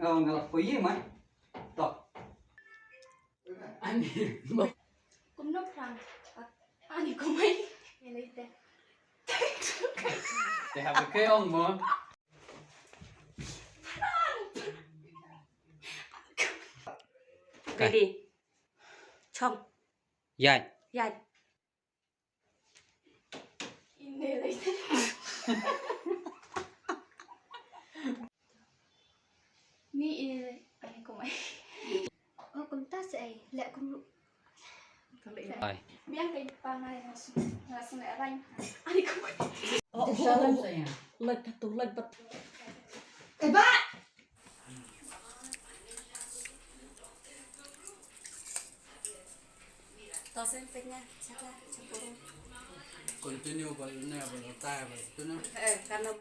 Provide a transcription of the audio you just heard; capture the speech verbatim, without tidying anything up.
Nga la poi ïing mai. To. Ani. Kumno phrang? Ani kumai. Ni lei te. Te ha ba ke ong mo. Ready. Chong. Ïaid. Ïaid. Ni i ai kumai. Oh, kumta se ai. Leh kum. Ai. Biang kai pa ngai nga sum. Nga sum leh rai. Ai kumai. Oh, oh, oh. Leh patu, leh patu. Eh, ba! Continue bal ne bal tai bal tu na. Eh, karena